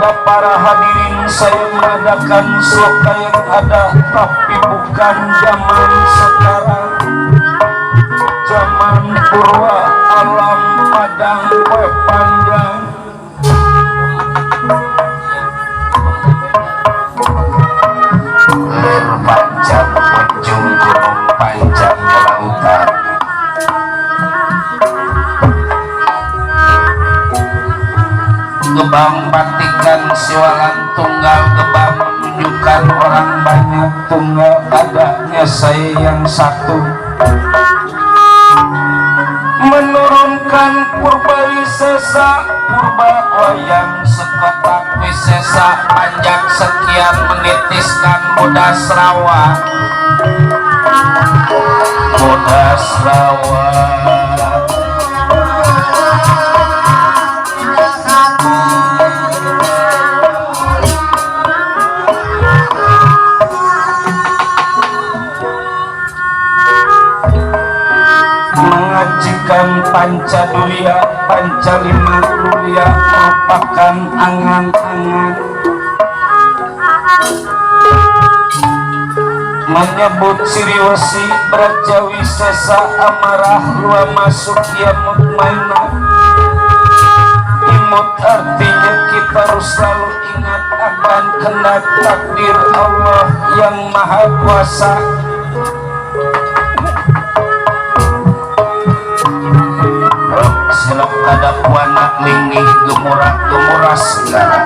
kepada para hadirin saya mengadakan sloka yang ada tapi bukan zaman sekarang, zaman purba alam padang kue panjang. Ler panjang ujung gunung panjang lautan, gebang batikan siwalan tunggal, gebang menunjukkan orang banyak tunggal adanya saya yang satu, menurunkan purba wisesa purba wayang sekotak wisesa panjang sekian menitiskan bodas rawa mengajikan Pancadurya Pancalima Duria merupakan angan-angan, menyebut Siriwesi Brajawi Sesa amarah lua masuk ya mutmainah. Imut artinya kita harus selalu ingat akan kehendak takdir Allah yang maha kuasa. Selok ada puana linggih gemurah segala,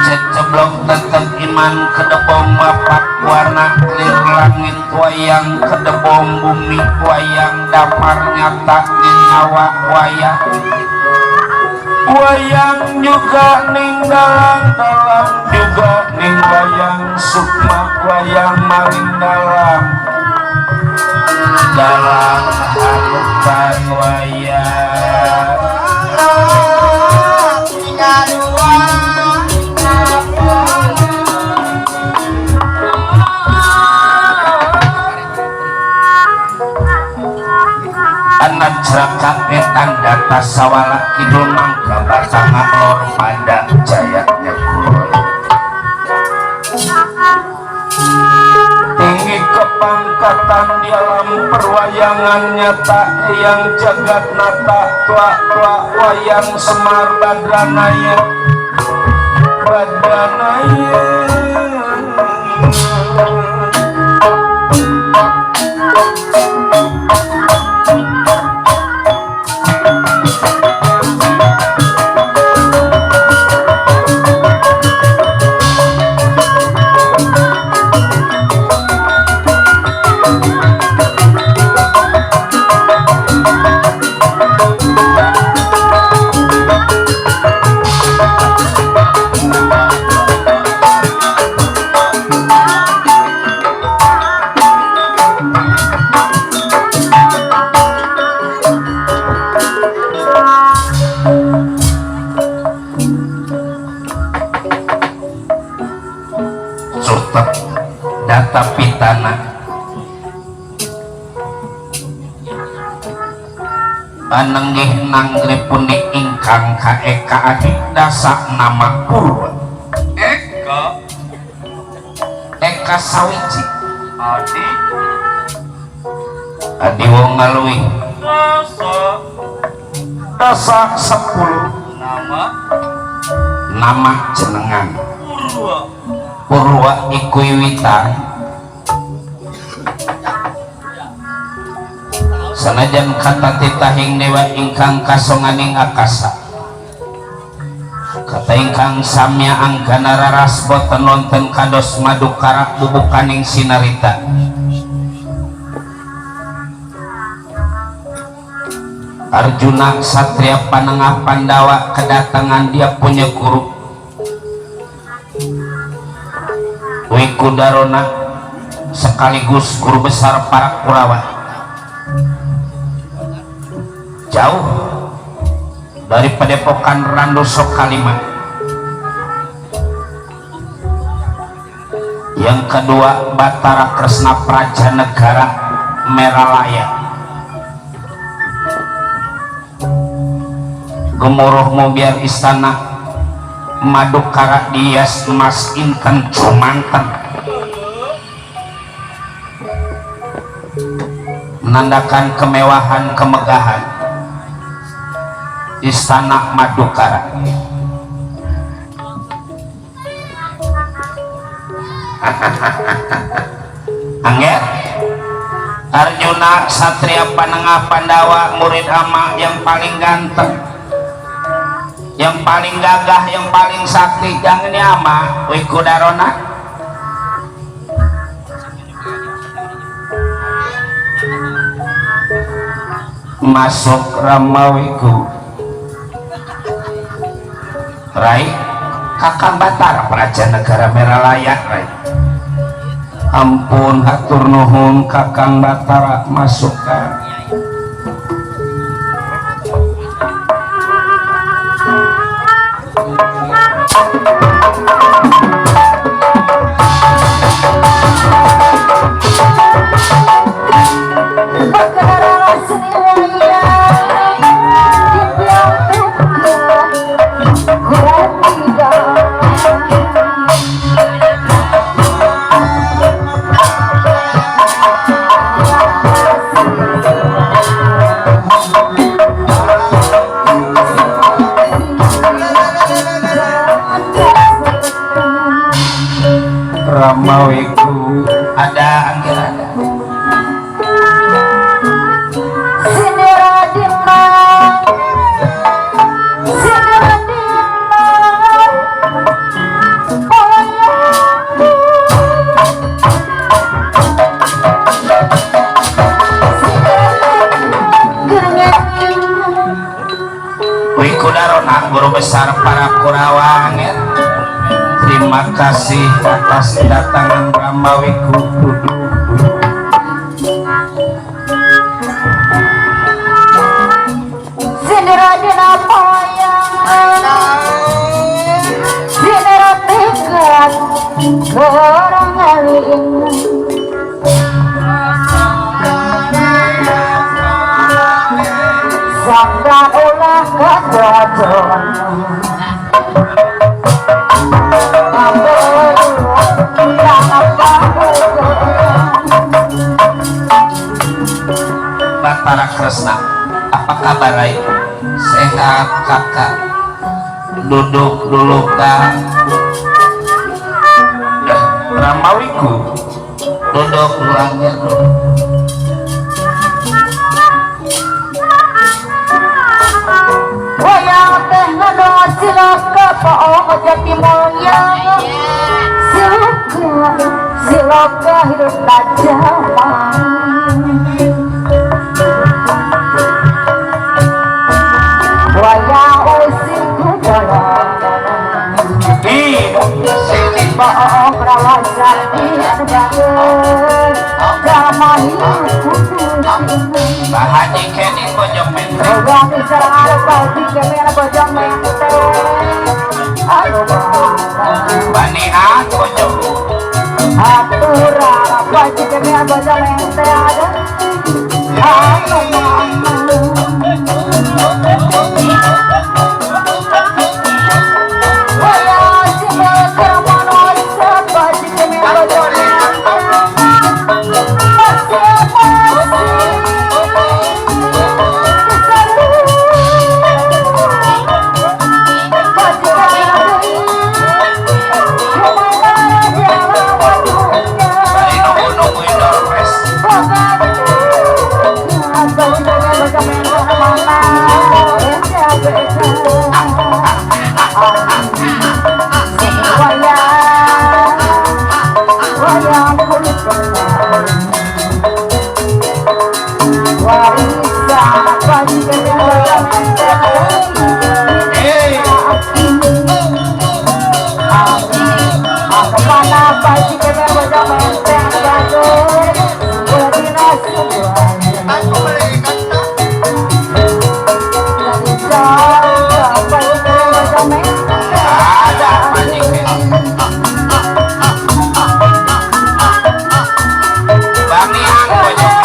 ceceblok tetep iman kedebong bapak warna lir langit wayang kedebong bumi wayang damar nyata nyawa wayang juga ninggalang dalam juga ning wayang sukma wayang maling dalam halukan wayang anak ceraka etan data sawala kidul mangga batanga lor pada jayanya kulon tinggi kepangkatan di alam perwayangan nyata yang jagat nata tua wayang Semar Badranaya data pitana panenggih nanggri punik ingkang kaeka adi dasa nama purwa eka sawiji adi wong ngalui dasa 10 nama jenengan Purwa iku wiwitan sanajan kata titahing dewa ingkang kasonganing akasa kata ingkang samya anggana raras boten wonten kados madukara bubukaning sinarita Arjuna Satria Panengah Pandawa kedatangan dia punya guru Wikudarona sekaligus guru besar para Kurawa jauh dari Padepokan Randoso Kalimat. Yang kedua Batara Kresna Prajanegara Meralaya. gemuruhmu biar istana Madukara dias emas inten cumanten menandakan kemewahan kemegahan istana Madukara. Angger Arjuna Satria Panengah Pandawa murid ama yang paling ganteng, yang paling gagah, yang paling sakti, jangan ini ama Wikudarona. Masuk Ramawiku Rai Kakang Batara Praja Negara Meralayan Rai. Ampun hatur nuhun Kakang Batara masukkan. Ramawiku ada Angger ada Wikudarona guru besar para Kurawa Angger. Terima kasih atas kedatangan Ramawiku. Siniraden apa yang siniratekan orang lain sampai ulah kedodoran Batara Kresna, apa kabar Rai? Sehat kakak? Duduk dulu kak. Ramawiku, duduk dulu Angger. wayang teh ngedoa silaka paong jati mulia silaka hidup tajaman wayang usiku dalam paong rawasa diadakan damai Pak Haji Kenny Bojong Menteng. wayang diserang arpa di kemana bojong menteng Bani A Bojong. aturan apa di kemana bojong menteng ada wayang simbol keramanan apa di kemana bojong Bani nunggu Indorpres. Ada Haji Kenny. Bani A Bojong.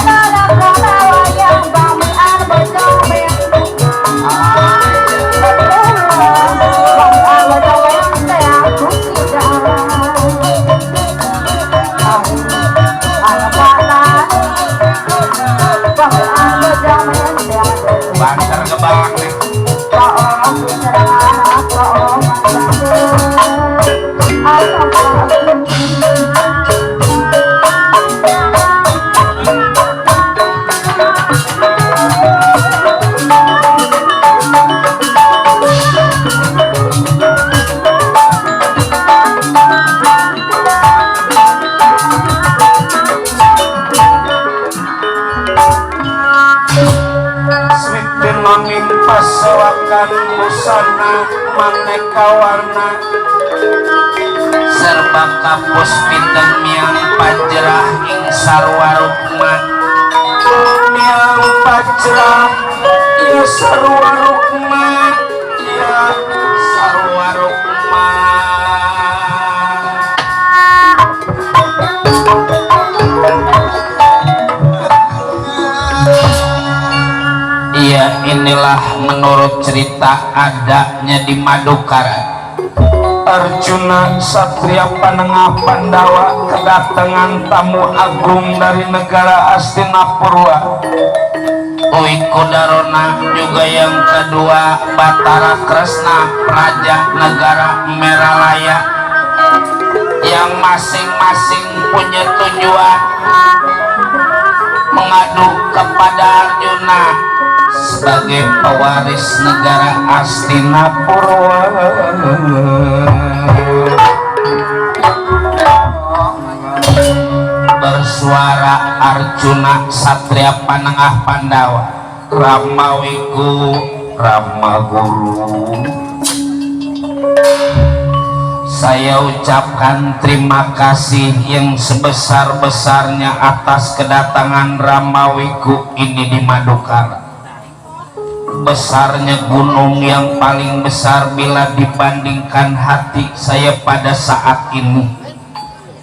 sergebak nih. Paong serang paong pasewakan busana maneka warna serba kapus pinten miang pajrah ing sarwarukma miang pajrah ya sarwarukma ya sarwarukma. Iya, inilah menurut cerita adanya di Madukara. Arjuna Satria Panengah Pandawa kedatangan tamu agung dari negara Astinapurwa. Uikudarona juga yang kedua Batara Kresna Raja negara Meralaya yang masing-masing punya tujuan mengadu kepada Arjuna sebagai pewaris negara Astinapurwa. Bersuara Arjuna Satria Panengah Pandawa, Ramawiku Ramaguru, saya ucapkan terima kasih yang sebesar-besarnya atas kedatangan Ramawiku ini di Madukara. Besarnya gunung yang paling besar bila dibandingkan hati saya pada saat ini,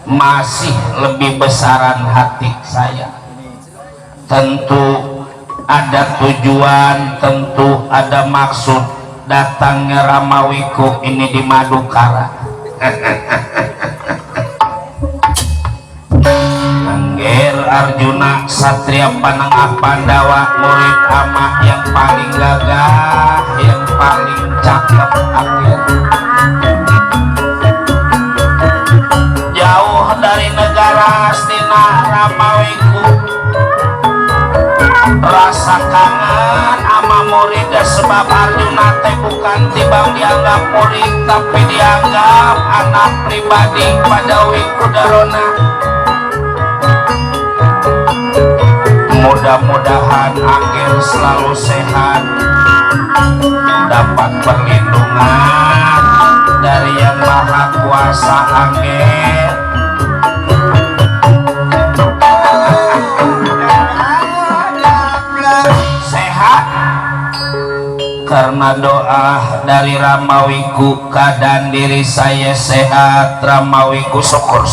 masih lebih besaran hati saya. Tentu ada tujuan, tentu ada maksud datangnya Ramawiku ini di Madukara. Angger Arjuna Satria Panengah Pandawa, murid ama yang paling gagah, yang paling cakep. Angger jauh dari negara Astina Ramawiku, rasa kangen ama murid sebab Arjuna teh bukan tibang dianggap murid tapi dianggap anak pribadi pada Wikudarona. Mudah-mudahan Angger selalu sehat, dapat perlindungan dari Yang Maha Kuasa. Angger sehat karena doa dari Ramawiku, keadaan diri saya sehat. Ramawiku syukur.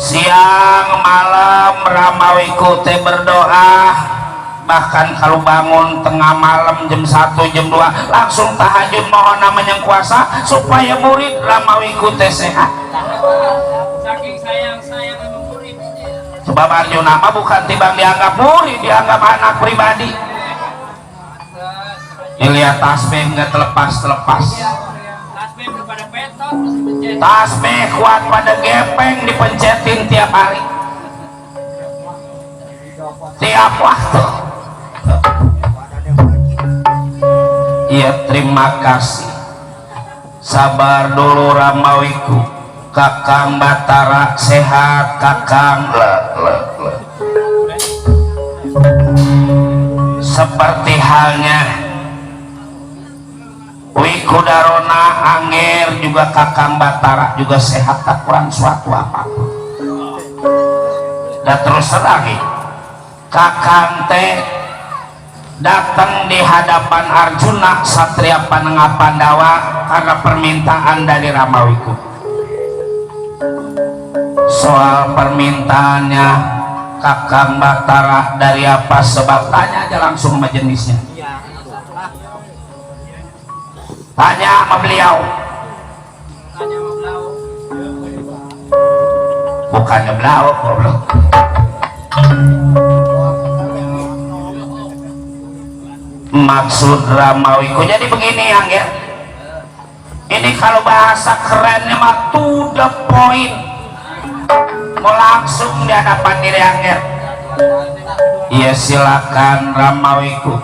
Siang malam Ramawiku teh berdoa, bahkan kalau bangun tengah malam jam 1 jam 2 langsung tahajud mohon namanya kuasa supaya murid Ramawiku teh sehat. Saking sayang sama murid. Sebab Arjuna mah bukan tibang dianggap murid, dianggap anak pribadi. Lihat tasbih nggak terlepas. Tasbih kuat pada gepeng dipencetin tiap hari, tiap waktu. Iya, terima kasih. Sabar dulu Ramawiku. Kakang Batara sehat, Kakang. Seperti halnya Wikudarona, Angger juga Kakang Batara juga sehat, tak kurang suatu apa. Dan terus lagi Kakang teh datang di hadapan Arjuna Satria Panengah Pandawa karena permintaan dari Ramawiku. Soal permintaannya Kakang Batara dari apa sebab, tanya aja langsung sama jenisnya. Tanya sama beliau. Bukannya beliau goblok. maksud Ramawiku. Jadi begini yang ya, ini kalau bahasa kerennya mah to the point, mau langsung di hadapan diri yang ya. Iya silakan Ramawiku,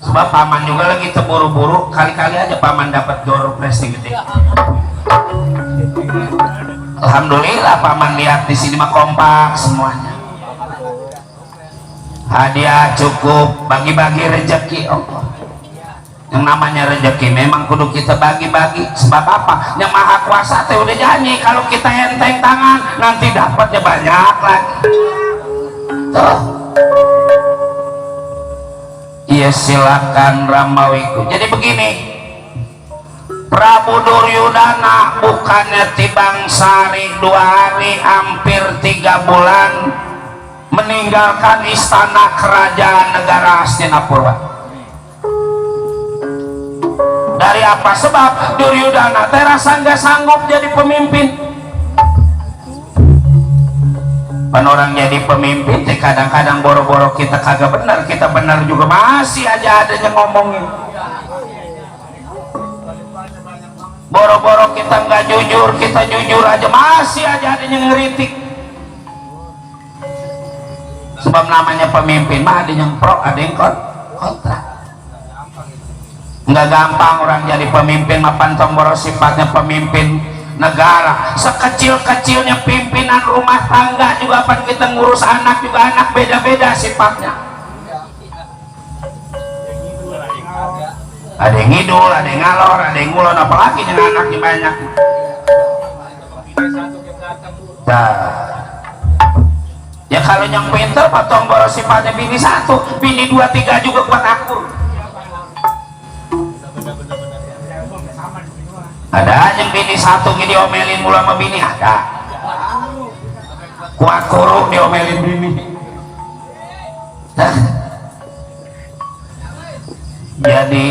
sebab paman juga lagi terburu-buru, kali-kali aja paman dapat door prize gede. Alhamdulillah paman lihat di sini mah kompak semuanya. Hadiah cukup, bagi-bagi rezeki Allah. Yang namanya rezeki memang kudu kita bagi-bagi. Sebab apa? Yang maha kuasa teh udah janji kalau kita enteng tangan nanti dapatnya banyak lagi. Tuh. Iya silakan Ramawiku. Jadi begini, Prabu Duryudana bukannya tibang sari 2 hari hampir 3 bulan meninggalkan istana kerajaan negara Hastinapura. Dari apa sebab? Duryudana teh rasa nggak sanggup jadi pemimpin. Pan orang jadi pemimpin teh kadang-kadang boro-boro kita kagak benar, kita benar juga masih aja ada yang ngomongin. Boro-boro kita nggak jujur, kita jujur aja masih aja ada yang ngeritik. Sebab namanya pemimpin mah ada yang pro, ada yang kontra. Nggak gampang orang jadi pemimpin mah, pantong boros sifatnya pemimpin negara. Sekecil-kecilnya pimpinan rumah tangga juga pan kita ngurus anak juga anak beda-beda sifatnya. Ada yang ngidul, ada yang ngalor, ada yang ngulon, apalagi yang anaknya banyak. Nah, ya kalau yang pinter potong boros sifatnya bini 1, bini 2, 3 juga buat akur. Ada yang bini 1 diomelin mulu sama bini, ada kuat kuruk diomelin bini. Jadi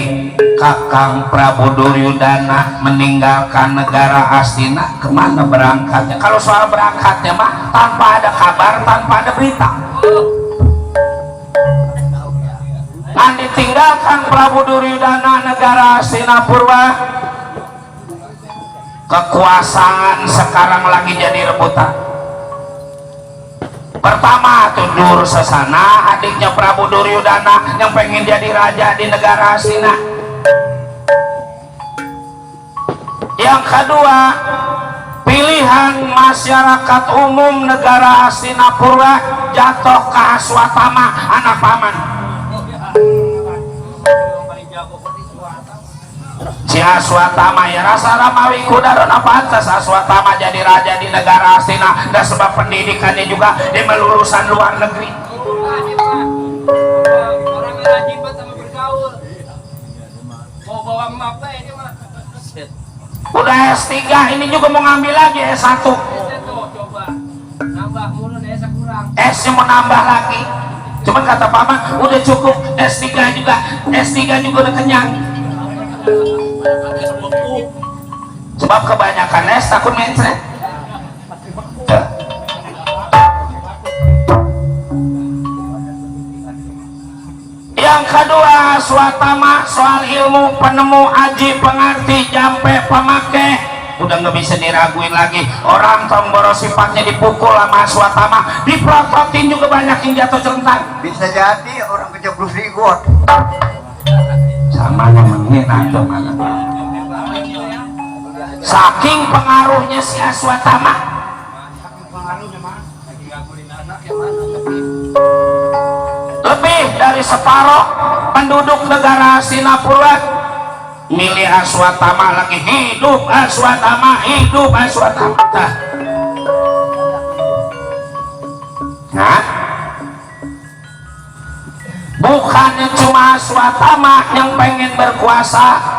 Kakang Prabu Duryudana meninggalkan negara Hastina, kemana berangkatnya? Kalau soal berangkatnya mah tanpa ada kabar, tanpa ada berita. Nah ditinggalkan Prabu Duryudana negara Hastinapura, kekuasaan sekarang lagi jadi rebutan. Pertama tuh Dursasana, adiknya Prabu Duryudana yang pengen jadi raja di negara Hastina. Yang kedua, pilihan masyarakat umum negara Hastinapura jatuh ke Aswatama, anak paman. Si Aswatama ya rasa Ramawiku daron apa atas Aswatama jadi raja di negara Hastina, dan sebab pendidikannya juga di melulusan luar negeri. Orang rajin sama bergaul. Mau bawa map ini mah. Udah S3 ini juga mau ngambil lagi S1. Coba nambah mulu nih, kurang. S-nya mau nambah lagi. Cuman kata paman udah cukup S3 juga. S3 juga udah kenyang. Sebab kebanyakan es takut mencret. Yang kedua, Swatama soal ilmu, penemu, aji, pengerti, jampe, pemakai, udah nggak bisa diraguin lagi. Orang Tongboro sifatnya dipukul sama Swatama, diprototin juga banyak yang jatuh centang. Bisa jadi orang kejeblus di got. Sama menghina tuh mana. Saking pengaruhnya si Aswatama. Lebih dari separuh penduduk negara Hastinapura milih Aswatama lagi. Hidup Aswatama, hidup Aswatama. Nah, bukannya cuma Aswatama yang pengen berkuasa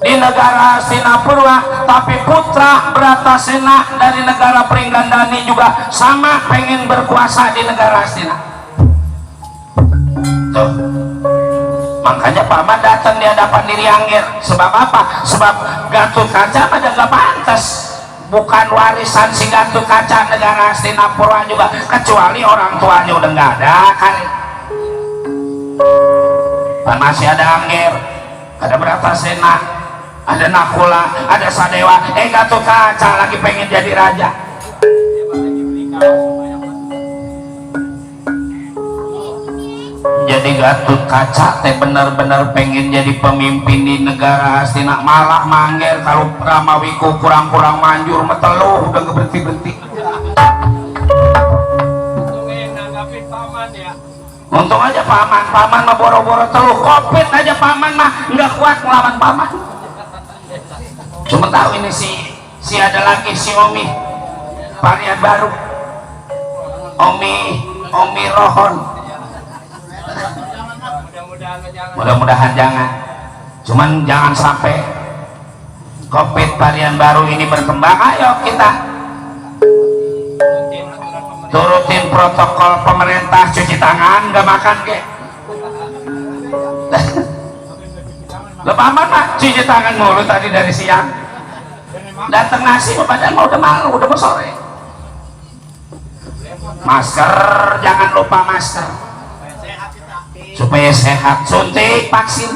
di negara Hastinapura, tapi putra Bratasena dari negara Pringgandani juga sama pengen berkuasa di negara Hastina. Tuh. Makanya paman datang di hadapan diri Angger. Sebab apa? Sebab Gatotkaca aja nggak pantas, bukan warisan si Gatotkaca negara Hastinapura juga, kecuali orang tuanya udah nggak ada kali. masih ada Angger, ada Bratasena, ada Nakula, ada Sadewa. Gatot Kaca lagi pengen jadi raja. Jadi Gatot Kaca teh bener-bener pengen jadi pemimpin di negara Hastina. Malah Mangger kalau Ramawiku kurang-kurang manjur meteluh udah berhenti-berhenti. Untung aja paman mah boro-boro teluh. Covid aja paman mah nggak kuat melawan paman. Cuma tahu ini si ada lagi si Omi varian baru, Omi Rohon. Mudah-mudahan jangan. Cuman jangan sampai Covid varian baru ini berkembang. Ayo kita turutin protokol pemerintah, cuci tangan, nggak makan ke. Lepas mana cuci tangan mulu tadi dari siang. Datang nasi badan mau udah malu, udah mau sore. Masker, jangan lupa masker supaya sehat. Suntik vaksin.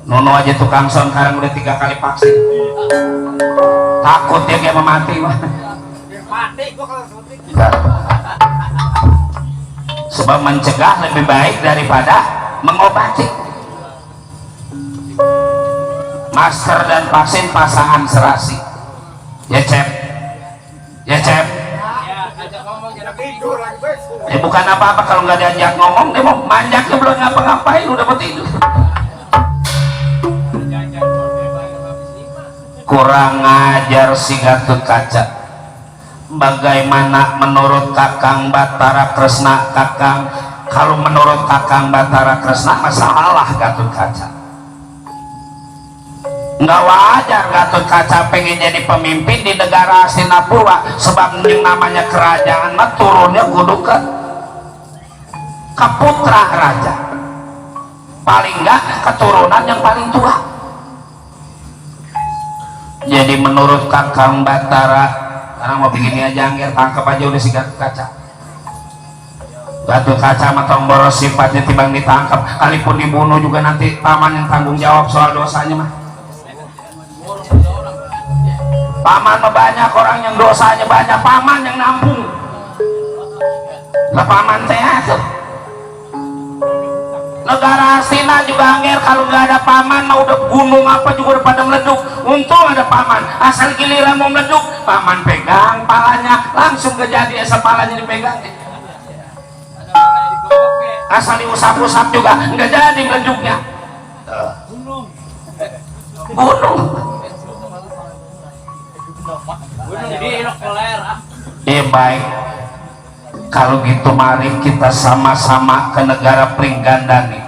Nono aja tukang son sekarang udah 3 kali vaksin. Takut dia kayak mati mah. Sebab mencegah lebih baik daripada mengobati. Masker dan vaksin pasangan serasi. Ya Cep. Bukan apa-apa kalau nggak diajak ngomong, dia mau manjaknya belum ngapa-ngapain udah mau tidur. Kurang ngajar si Gatot Kaca. Bagaimana menurut Kakang Batara Kresna? Kakang, kalau menurut Kakang Batara Kresna masalah Gatot Kaca. Nggak wajar Gatot Kaca pengen jadi pemimpin di negara Hastinapura, sebab yang namanya kerajaan mah turunnya kudu ke putra raja, paling nggak keturunan yang paling tua. Jadi menurut Kakang Batara, sekarang mau begini aja Angger, tangkap aja udah si Gatot Kaca. Gatot Kaca mah tong boros sifatnya timbang ditangkap, kalipun dibunuh juga nanti paman yang tanggung jawab soal dosanya mah. Paman mah banyak orang yang dosanya banyak, paman yang nampung. Lah paman teh atuh. Negara Hastina juga Angger, kalau nggak ada paman mah udah gunung apa juga udah pada meleduk. Untung ada paman, asal giliran mau meleduk paman pegang palanya langsung kejadian, asal palanya dipegang. Asal diusap-usap juga nggak jadi meleduknya. Gunung. Baik, kalau gitu mari kita sama-sama ke negara Pringgandani.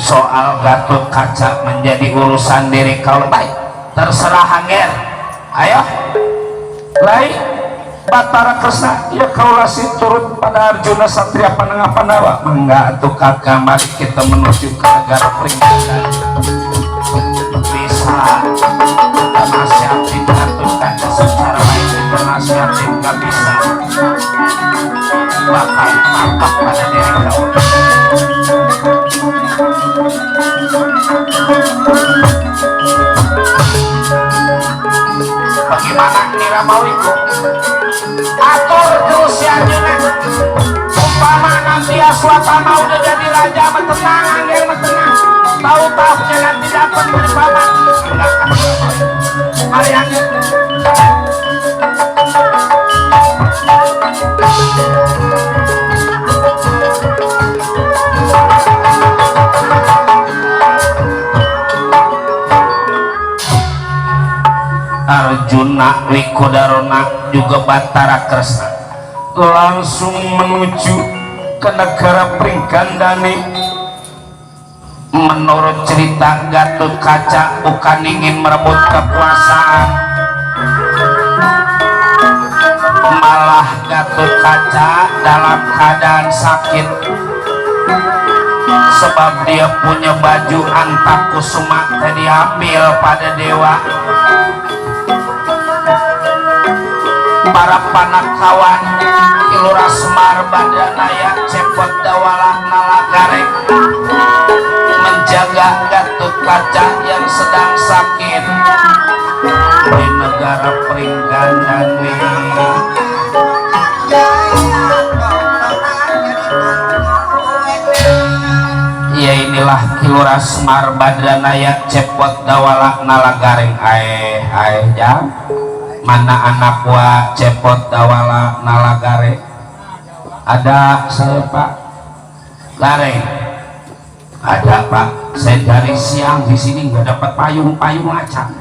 Soal Gatot Kaca menjadi urusan diri kalau baik, terserah Angger. Ayo Lai Batara Kresna, ya kaulah si turut pada Arjuna Satria Panengah Pandawa. Enggak tuh Kakak, mari kita menuju ke negara Pringgandani. Bisa kita nasihatin Gatot Kaca secara baik, kita nasihatin gak bisa, bakal tampak pada diri kau. Bagaimana ini Ramawiku? Atur terus si Arjuna. Umpama nanti Aswatama udah jadi raja, tenang Angger, tenang. Tahu-tahunya nanti dapat dari paman. Enggak kan? Mari Angger. Arjuna, Wikudarona, juga Batara Kresna langsung menuju ke negara Pringgandani. Menurut cerita, Gatot Kaca bukan ingin merebut kekuasaan, malah Gatot Kaca dalam keadaan sakit sebab dia punya baju Antakusuma diambil pada dewa. para panakawan Kilura Semar Badanaya Cepot Dawala Nalagareng menjaga Gatot Kaca yang sedang sakit di negara Pringganan. Ya inilah Kilura Semar Badanaya Cepot Dawala Nalagareng. Ae jam mana anak wa Cepot Dawala Nalagareng? Ada saya Pak Gareng. Ada Pak, saya dari siang di sini nggak dapat payung acan.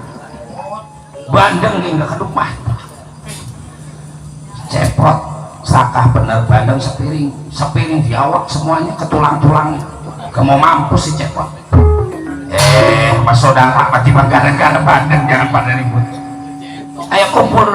Bandeng nih nggak kedupah. Cepot sakah bener bandeng sepiring diawak semuanya ke tulang-tulangnya. Kamu mampus si Cepot. Mas saudara mati banggaran karena bandeng, jangan pada ribut. Ayo kumpul.